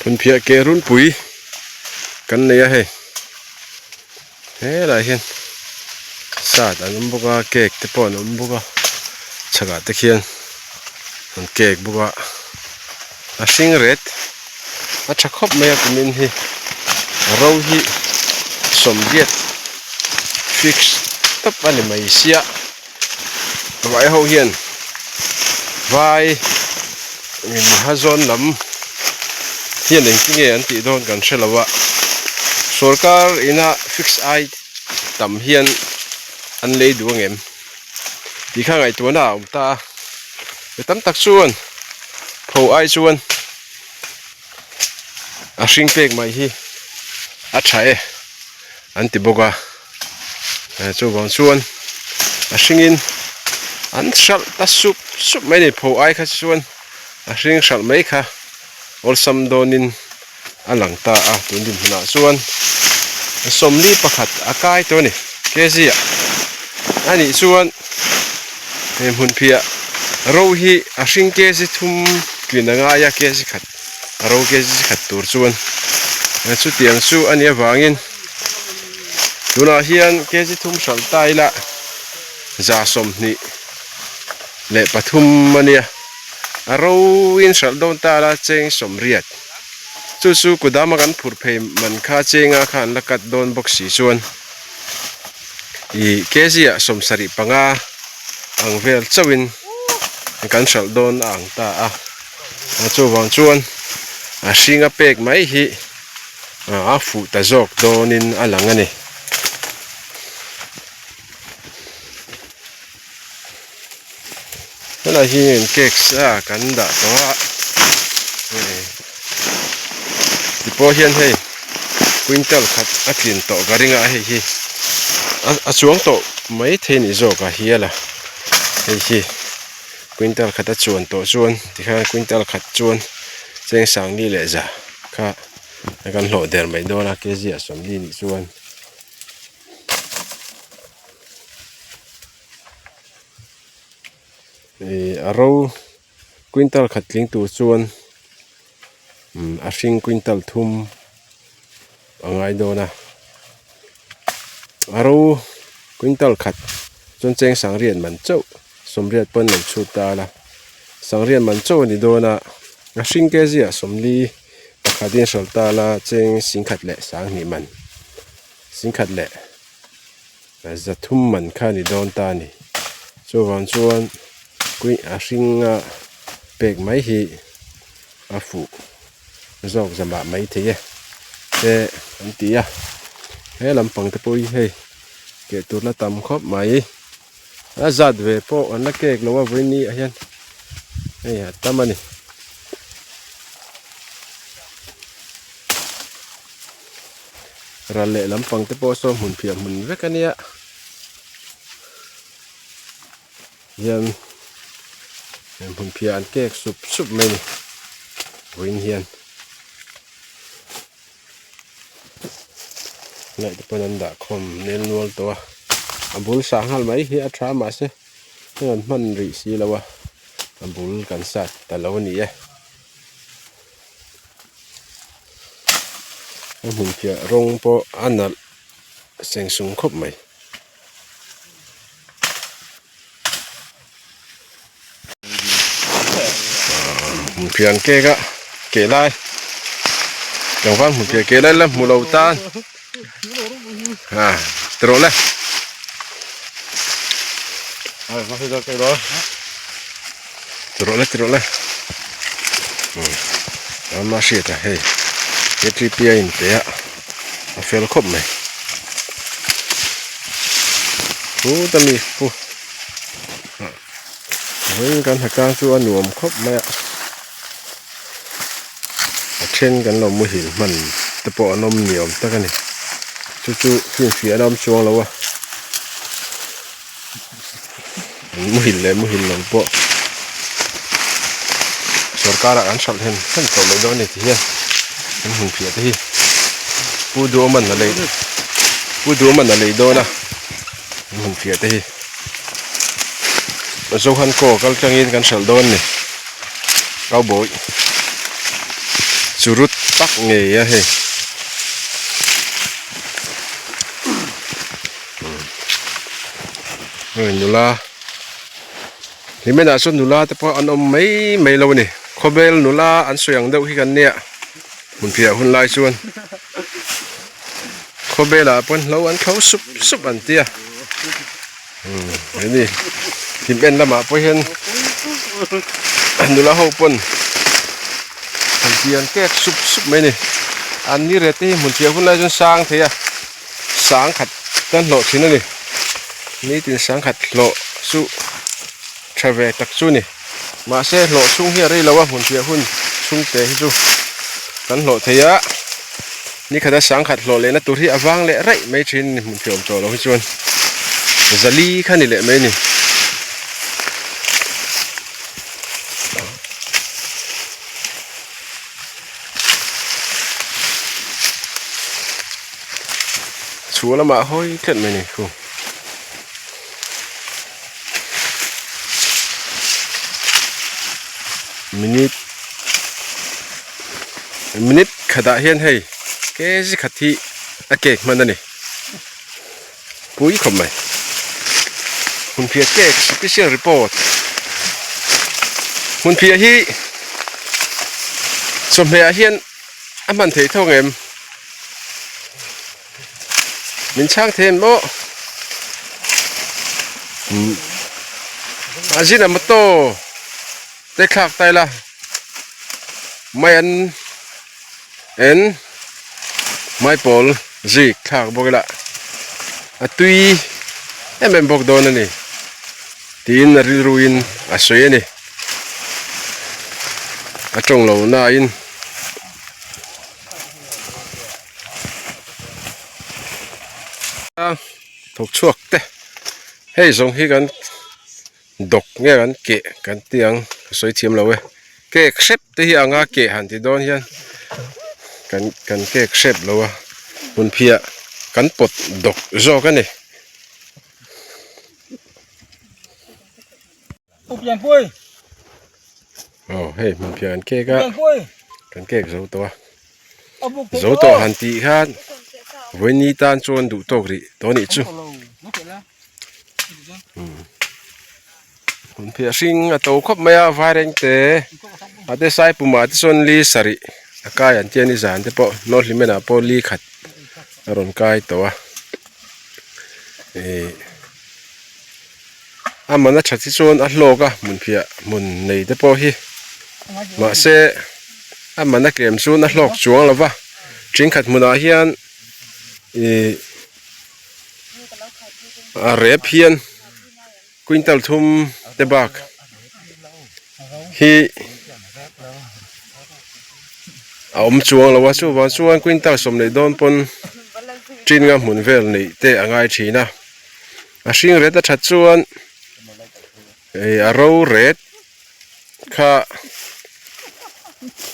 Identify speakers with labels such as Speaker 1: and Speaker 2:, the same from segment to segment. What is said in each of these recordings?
Speaker 1: Phunphiah ke runpui kan nei a hei helaiah hian sat an awm bawk a cake te pawh an awm bawk a chhakah te khian an cake bawk a a hring ret a tha khawp mai a kumin hi ro hi sawmriat fix tawp a ni mai sia. Vai ho hian vai mahazawn lam hian engtin nge an tih dawn kan hre lo a sorkar ina fix ai tam hian an lei duh angem tih kha ngaihtuahna a awm ta a mi tam tak chuan pho ai chuan a hring pek mai hi a tha e an ti bawk a. Chuvang chuan a hringin an hralh ta sup sup mai a ni. Pho ai kha chuan a hring hralh mai kha awlsam dawnin a lang ta a. Tun dinhmunah chuan sawmli pakhat a kai tawh a ni kg ah. A nih chuan he hmun phiah ro hi a hring kg thum tlin a ngai a kg khat a ro kg khat tur chuan chutiang chu a nih avangin. Tunah hian kg thum hralh ta ila 23 a nia a roin hralh dawn ta la cheng sawmriat chu chu kudama kan phur phei man kha chenga kha an la cut dawn bawk si chuan ih kg ah 75 ang vel chauhin kan hralh dawn a ang ta a chuvang chuan a hringa pek mai hi. A fuh ta zawk dawnin a lang a ni. Helai hi cake sa kan dah tawh a tipawh hian hei quintal khat a tlin tawh ka ring a hei hi a chuang tawh mai thei ni zawk a hial a hei hi quintal khat a chuan tawh chuan tikhian quintal khat chuan cheng sangli leh za. Kha kan hlawh der mai dawn a kg ah 40 nih chuan ih a ro quintal khat tling tur chuan umm a hring quintal thum a ngai dawn a a ro quintal khat chuan cheng sangriat man chauh. Sawmriat pawn lo chhut ta a la, Sangriat man chauh a ni dawn a, a hring kg ah 40 pakhat in hralh ta a la, cheng singkhat leh sanghnih man, singkhat leh zathum man kha a ni dawn ta a ni. Chuvang chuan kui a hringa pek mai hi a fuh zawk zamah mai thei e te an ti a, he lampang te pawh hi hei keh tur la tam khawp mai. A zat ve pawh an la kek lo a vawiin ah hian hei a tam a ni. Ral leh lampang te pawh saw hmun phiah hmun vek a nia hian hmun phiah an kek sup sup mai a ni vawiin hian. Light te pawn an dah khawm nel nual tawh a a bul sanghal mai hi a tha mahse heng an hman rih si lo a a bul kan sat ta lo a ni e a hmun piah rawng pawh a nalh seng sung khawp mai. Hmunphiah an kek a keh lai tlangval hmunphiah keh lai la hmu lo tan a ti rawh le ti rawh le ti rawh le ama hriat a hei ktp a inpe a a fel khawp mai chuta mi pu. Vawiin kan hnatlang chu a nuam khawp mai a a then kan lo muhil hman te pawh an awm ni awm tak a ni chu chu finfiah an awm chuang lo a an muhil leh muhil lo pawh sorkar ah an hralh hem hem tawh mai dawn a ni ti hian an hmunphiah te hi pu duhawman a lei pu duhawman a lei dawn a an hmunphiah te hi. Zohan kaw kal tlangin kan hralh dawn ni cowboy Churut tak ngei a hei. Hei nula hlimenah chuan nula te pawh an awm mai mai lo a ni. Khawvel nula an sawi ang deuh hi kan nia hmunphiah hun lai chuan khawvelah pawn hlo an thlo sup sup an tia. Umm hei ni hlim en lamah pawh hian nula ho pawn han pian kek sup sup mai a ni an ni ret te hi hmun thiah hun lai chuan sang thei a sang khat te an hlawh thin a ni nitin sang khat hlawh chu tha ve tak chu a ni mahse hlawh chhung hi a rei lo a hmun thiah hun chhung te hi chu kan hlawh thei a. Ni khata sangkhat hlawh lehna tur hi a vang leh raih mai thin a ni hmun thiam tawh lo hi chuan zali kha ni leh mai a ni. Chhuah lamah a hawi tlat mai a ni khu. Minute minute khatah hian hei kg khat hi a cake hman a ni pui khawp mai hmunphiah cake special report hmunphiah hi chawhmeh ah hian a hman theih tho ang em min chhang thei em maw a zin a motor te thlak ta ila mai an en maipawl zik thlak bawk ila a tui em em bawk dawn a ni tiin a rilru in a sawi a ni a tawng lo na in. Thawk chhuak te hei zawng hi kan dawk nge kan keh kan ti ang ka sawi thiam lo e cake hrep te hi anga keh han ti dawn hian kan kan cake hrep lo a hmunphiah kan pawt dawk zawk a ni. Aw hei hmunphiah kan cake a kan cake zo tawh a zo tawh han tih khan vawiini tan chuan duh tawk rih tawh a nih chu hmunphiah hring a to khawp mai a vairengte a te saipumah te chuan li sarih a kai an tia ni zan te pawh nawlhlimenah pawh li khat a rawn kai tawh a ihh. A man a that hi chuan a hlawk a hmunphiah hmun nei te pawh hi mahse a man a tlem chuan a hlawk chuang lo va thenkhat hmunah hian ihh a rep hian quintal thum te bak hi a awm chuang lo a chuvang chuan quintal 10 dawn pawn tin nga hmun vel neih te a ngai thin a. A hring ret a that chuan ih a ro ret kha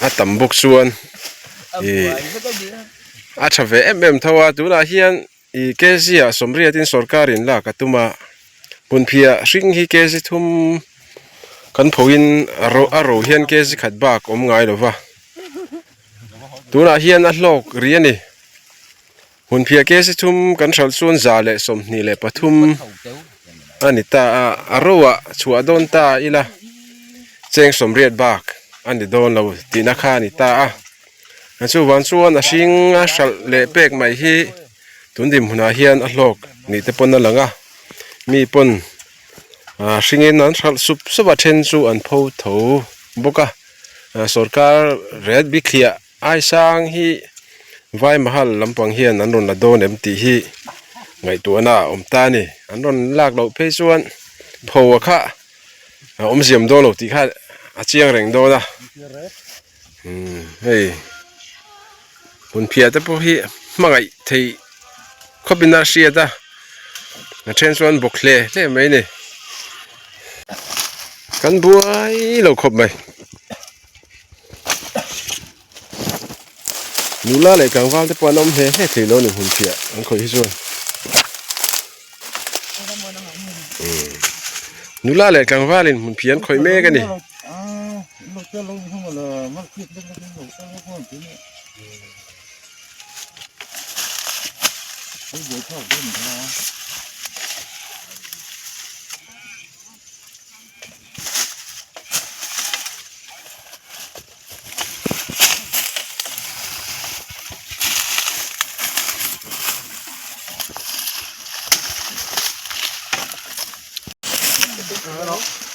Speaker 1: a tam bawk chuan ih a tha ve em em tho a tunah hian ih kg ah sawmriatin sawrkar in lak a tum a hmunphiah hring hi kg thum kan phoin a ro a ro hian kg khat bak awm ngai lo va tunah hian a hlawk ri a ni. Hmunphiah kc thum kan hralh chuan 123 a ni ta a, a roah chhuah dawn ta ila cheng 80 bak a ni dawn lo tihna kha a ni ta a. Chuvang chuan a hring a hralh leh pek mai hi tun dinhmunah hian a hlawk nih te pawn a lang a, mi pawn hringin an hralh sup sup a then chu an pho tho bawk a, sorkar ret bithliah Aisang hi Vai Mahal lampang hian an rawn la dawn em tih hi ngaihtuahna a awm ta a ni. An rawn lak loh phei chuan pho a kha a awmziam dawn lo tih kha a chiang reng dawn a. Umm hei hmunphiah te pawh hi hmangaih theih khawpin a hriat a, a then chuan bawk hle hle mai a ni. Kan buai lo khawp mai. Nula leh tlangval te pawh an awm hle hle thei lo a ni hmun phiah an khawih hi chuan nula leh tlangval in hmun phiah an khawih mek a ni.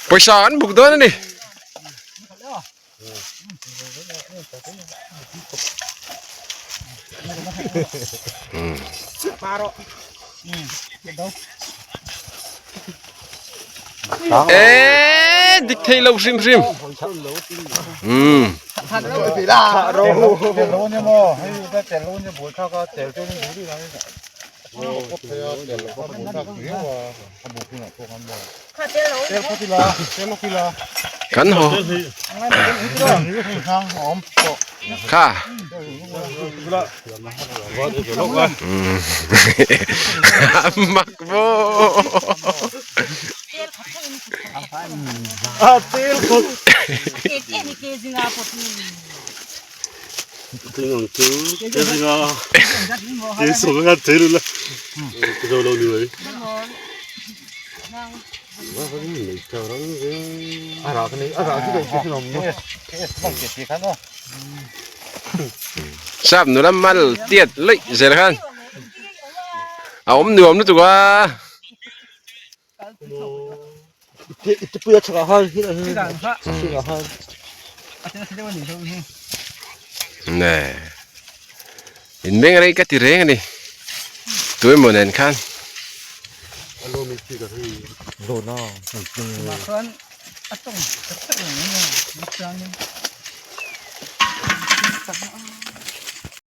Speaker 1: Pawisa an buk dawn a ni. Eee dik thei lo hrim hrim. Umm. Kan haw kha mak bo Sap nula mal tiat laih zel khan a awm nuam lutuk a. Nè in meng rei ka ti reng a ni tuemaw nen khan.